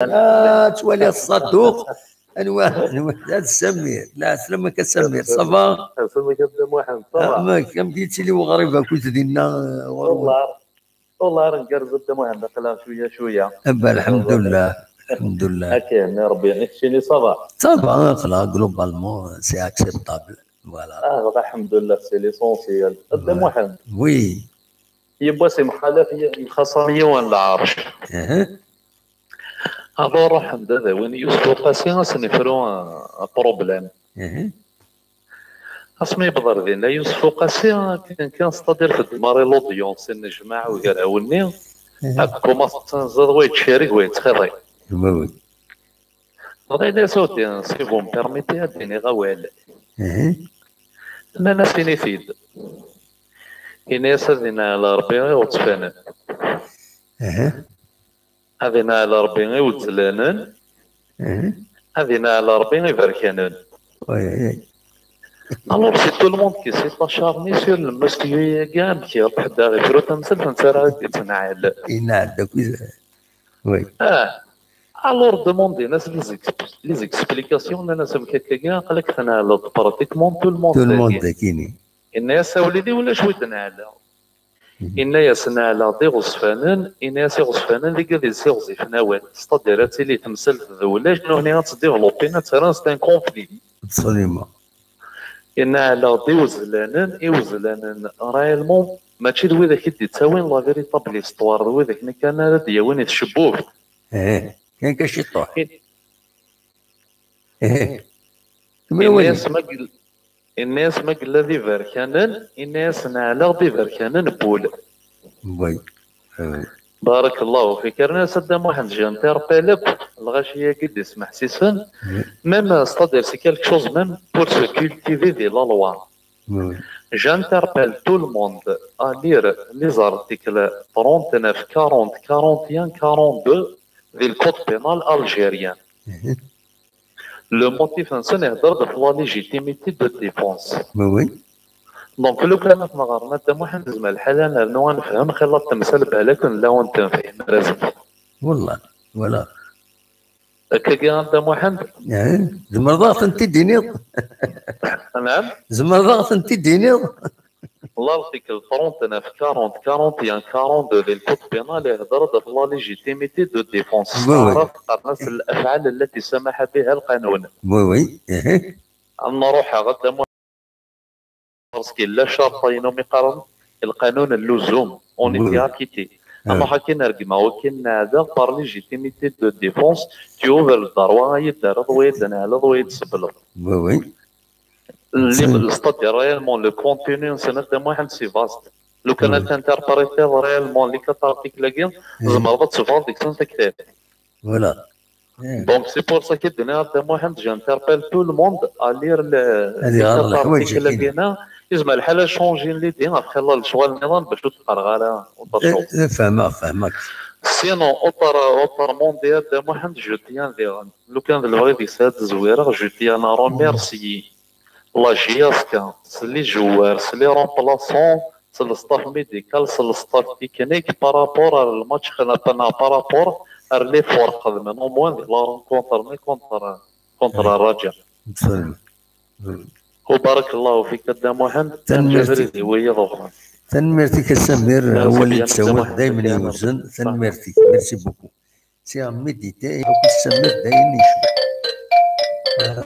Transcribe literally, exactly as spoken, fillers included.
Ah, ttwaliɣ Ṣaduq. Anwa, anwa, d Samir. La, slamaka Samir, ça va? Slamaka Dda Muḥend, ça va? Amek, amek yettili weɣrib akkit dinna, ɣur-wen? Wallah, wallah, ara ngerrez a Dda Muḥend, aql-aɣ cwiya, cwiya. Abba, lḥemdullah, lḥemdullah. Akka, yerna Rebbi, i keččini, ça va? Ça va, aql-aɣ globalement, c'est acceptable. Voilà. Ah, lḥemdullah, c'est l'essentiel. A Dda Muḥend. Oui. Yiwwas imxalaf, yemxaṣam yiwen lɛerc. Ad ruḥen d ad awin Yusef Uqasi, ad sen-ifru, euh, problème. Asmi yewweḍ ar dinna Yusef Uqasi, akken kan, c'est-à-dire, teddem l'audience, innejmaɛ ugraw-nni, ad tkumaṣ tettanzeḍ, wa yettcerrig, wa yettxiḍi. Dɣa yenna-as: "Awdi, si vous me permettez, ad d-iniɣ awal." Nnan-as: "Ini-t-id." Yenna-as: "Ad ineɛɛel Rebbi i iɣezzfanen." Ad ineɛɛel Rebbi i iwezzlanen, ad ineɛɛel Rebbi i iberkanen. Alors, c'est tout le monde qui s'est acharné sur le monsieur-agi, amek iruḥ ad aɣ-ifru tamsalt, netta ara yettneɛɛel. Ineɛɛel-d akk. Oui. Ah. Alors, demandin-as les ex-, les explications, nnan-as: "Amek akkagi, aql-ak tneɛɛleḍ pratiquement tout le monde dagi." Tout le monde dagi. Yenna-as: "A wlidi, ulac wi d-neɛɛleɣ." Yenna-yas: "Neɛɛleɣ-d iɣezzfanen." Yenna-yas: "Iɣezzfanen d igad yessiɣzifen awal, c'est-à-dire ad tili temsalt d ulac, nutni ad tt-développin, ad tt-rren, c'est un conflit." Absolument. Yenna: "Neɛɛleɣ-d iwezzlanen." Iwezzlanen, réellement, mačči d widak i d-ittawin la véritable histoire, d widak-nni kan ara d-yawin i tcebbubt. Ih, kan ka ciṭuḥ. Ih. Yenna-yas: "Ma yell-, yenna-yas, ma yella d iberkanen, yenna-yas, neɛleɣ-d iberkanen n wul." Oui. Barakallahu fik. Rnu-yas a Dda Muḥend, j'interpelle lɣaci-agi d-ismeḥsisen. Même, c'est-à-dire, c'est quelque chose même pour se cultiver des la loi. J'interpelle tout le monde à lire les articles trente-neuf, quarante, quarante et un, quarante-deux du code pénal algérien. Le motif-nsen ihedder ɣef la légitimité de défense. Oui, oui. Donc, lukan ad ten-ɣren a Dda Muḥend, yezmer lḥal ad nernu ad nefhem, xilla temsal balak nella ur n-tenfihim ara zik. Wallah, voilà. Akkagi a Dda Muḥend? Eh, tzemreḍ ad ɣ-tent-id-tiniḍ? Naɛam? Tzemreḍ ad ɣ-tent-id-tiniḍ? L'article trente-neuf, quarante, quarante et un, quarante-deux du code pénal ihedder-d ɣef la légitimité de défense. Oui, oui. Taɛrabt qqaren-as الأفعال التي سمح بها القانون. Oui, oui. Ad nruḥ ɣer Dda Muḥend, parce que yella ccerṭ-inu mi qqaren lqanun n luzum, on était acquitté. Ad nruḥ akkin ar gma, akkin neɛdeɣ par légitimité de défense, tu ouvres le droit, ad yi-d-terreḍ, wa yi-d-neɛleḍ, wa yi-d-sebleḍ. Oui, oui. C'est-à-dire réellement, le contenu-nsen a Dda Muḥend, c'est vaste. Lukan ad t-interprétiḍ réellement, les quatre articles-agi, tzemreḍ ad tebɣeḍ deg-sen taktabt. Voilà. Donc, c'est pour ça que d-nniɣ a Dda Muḥend, j'interpelle tout le monde à lire le, les quatre articles-agi. Yezmer lḥal ad changin l'idée, ɣef xilla lecɣal nniḍen, bac ur d-qqareɣ ara, ur d-acuɣ. Eh, eh, fehmeɣ, fehmeɣ. Sinon, autre, autrement dit, a Dda Muḥend, je tiens diɣen, lukan d lebɣi deg-s ad d-zwireɣ, je tiens à remercier la J S K, s les joueurs, s les remplaçants, s le staff médical, s le staff technique, par rapport à le match, par rapport à l'effort xedmen, au moins, di la rencontre-nni contre, contre Raja. Barakallahu fik a Dda Muḥend. Tanemmirt-ik. Tanemmirt-ik a Samir, awal i d-tessawaleḍ daymen yewzen. Tanemmirt-ik. Merci beaucoup. C'est un méditer, il faut que ça mette d'ailleurs les cheveux. Voilà.